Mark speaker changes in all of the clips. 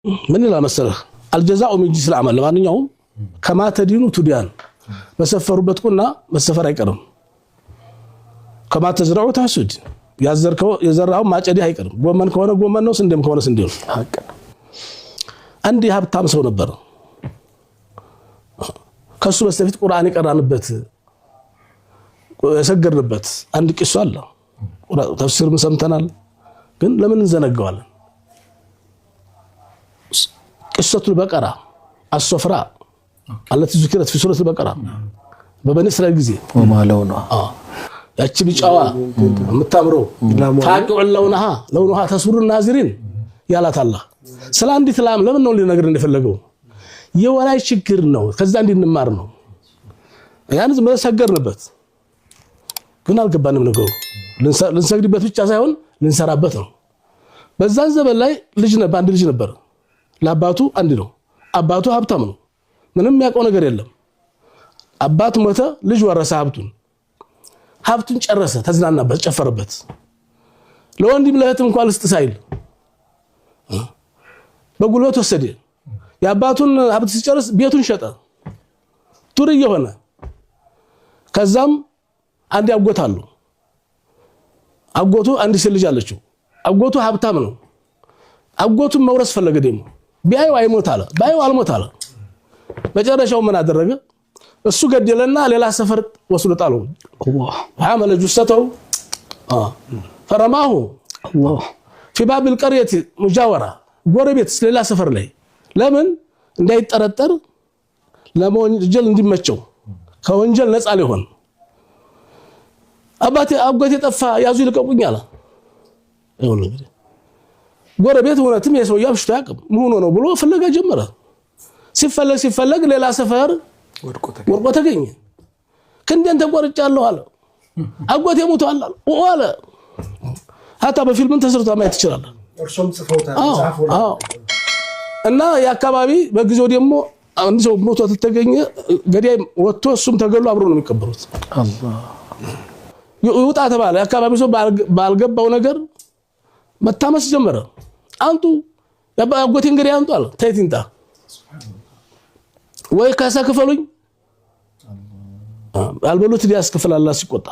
Speaker 1: ምን ይላል መሰለህ? الجزاء من جنس العمل። ለማንኛውም كما تدين تدان፣ በሰፈሩበት ቁና መሰፈር አይቀርም። كما تزرع تحصد፣ የዘራኸው ማጨድህ አይቀርም። ጎመን ከሆነ ጎመን ነው፣ ስንዴም ከሆነ ስንዴ ነው። አንድ የሀብታም ሰው ነበር። ከሱ በስተፊት ቁርአን የቀራንበት የሰገድንበት አንድ ቂሷ አለ። ተፍሲርም ሰምተናል፣ ግን ለምን እንዘነገዋለን? قصة البقرة الصفراء التي ذكرت في سورة البقرة በበኒ እስራኤል ጊዜ ያቺ ቢጫዋ የምታምረው فاقع لونها لونها تسر الناظرين ያላት አላህ ስለ አንዲት ላም ለምን ነው ሊነግር እንደፈለገው? የወላጅ ችግር ነው። ከዛ እንድንማር ነው። ያን ዝም ብለን ሰገድንበት፣ ግን አልገባንም ነገሩ። ልንሰግድበት ብቻ ሳይሆን ልንሰራበት ነው። በዛን ዘመን ላይ ልጅ ነበር፣ አንድ ልጅ ነበር። ለአባቱ አንድ ነው። አባቱ ሀብታም ነው። ምንም የሚያውቀው ነገር የለም። አባት ሞተ፣ ልጅ ወረሰ ሀብቱን። ሀብቱን ጨረሰ፣ ተዝናናበት፣ ጨፈረበት። ለወንድም ለእህትም እንኳን ልስጥ ሳይል በጉልበት ወሰደ። የአባቱን ሀብት ሲጨርስ ቤቱን ሸጠ፣ ዱርዬ ሆነ። ከዛም አንድ አጎት አሉ። አጎቱ አንድ ሴት ልጅ አለችው። አጎቱ ሀብታም ነው። አጎቱን መውረስ ፈለገ። ደግሞ ቢያየው አይሞት አለ፣ ባየው አልሞት አለ። መጨረሻው ምን አደረገ? እሱ ገደለና ሌላ ሰፈር ወስዶ ጣለው። حمل جثته فرماه في باب القرية مجاورة ጎረቤት ሌላ ሰፈር ላይ ለምን እንዳይጠረጠር ለመወንጀል እንዲመቸው ከወንጀል ነፃ ሊሆን አባቴ አጎቴ ጠፋ ያዙ ይልቀቁኝ አለ። ይኸውልህ እንግዲህ ጎረቤት እውነትም የሰውዬው አምሽቶ አያውቅም መሆኑ ነው ብሎ ፍለጋ ጀመረ። ሲፈለግ ሲፈለግ ሌላ ሰፈር ወድቆ ተገኘ። ክንዴን ተቆርጫለሁ አለ። አጎቴ ሞቷል አለ አለ። ሀታ በፊልምም ተሰርቶ ማየት ትችላለህ።
Speaker 2: እርሶም ጽፈውታል።
Speaker 1: አዎ። እና የአካባቢ በጊዜው ደግሞ አንድ ሰው ሞቶ ተገኘ ገዳይ ወጥቶ እሱም ተገሎ አብሮ ነው የሚቀበሩት። ይውጣ ተባለ። የአካባቢ ሰው ባልገባው ነገር መታመስ ጀመረ። አንጡ አጎቴን ገዳይ አንጡ አለ። ተየት ይምጣ ወይ ካሳ ክፈሉኝ፣ አልበሉት ያስከፍላል ሲቆጣ።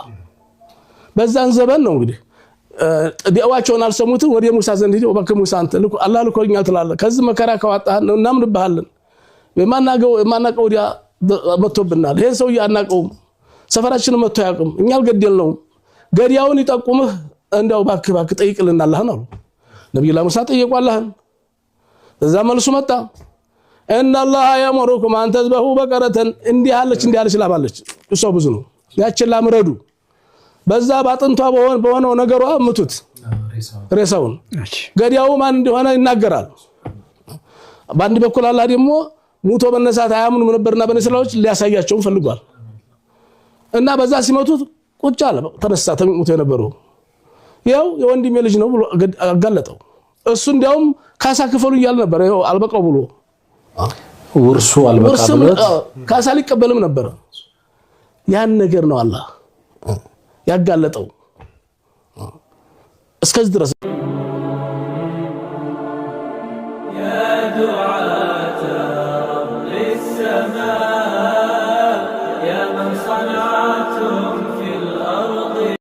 Speaker 1: በዛን ዘመን ነው እንግዲህ ዲዋቸውን አልሰሙትም። ወደ ሙሳ ዘንድ ሄደው እባክህ ሙሳ አንተ አላህ ልኮኛል ትላለህ፣ ከዚህ መከራ ካወጣህን እናምንብሃለን። የማናውቀው ወዲያ መጥቶብናል። ይሄን ሰውዬ አናውቀውም፣ ሰፈራችንን መጥቶ አያውቅም፣ እኛ አልገደልነውም። ገዲያውን ይጠቁምህ እንደው እባክህ እባክህ ጠይቅልን አላህን አሉ። ነብዩላህ ሙሳ ጠየቁ አላህን። እዛ መልሱ መጣ። إن الله يأمركم أن تذبحوا بقرة እንዲህ አለች እንዲህ አለች ላም አለች። እሷ ብዙ ነው። ያችን ላም ረዱ። በዛ ባጥንቷ በሆነው ነገሯ ምቱት ሬሳውን። ገዲያው ማን እንደሆነ ይናገራል። በአንድ በኩል አላህ ደግሞ ሙቶ መነሳት አያምኑም ነበርና በኒ እስራኤሎች ሊያሳያቸውም ፈልጓል። እና በዛ ሲመቱት ቁጭ አለ፣ ተነሳ ሙቶ የነበረው ያው የወንድሜ ልጅ ነው ብሎ አጋለጠው። እሱ እንዲያውም ካሳ ክፈሉ እያለ ነበር። ይኸው አልበቃው ብሎ
Speaker 3: ውርሱ አልበቃ ብሎት
Speaker 1: ካሳ ሊቀበልም ነበር። ያን ነገር ነው አላህ ያጋለጠው እስከዚህ ድረስ።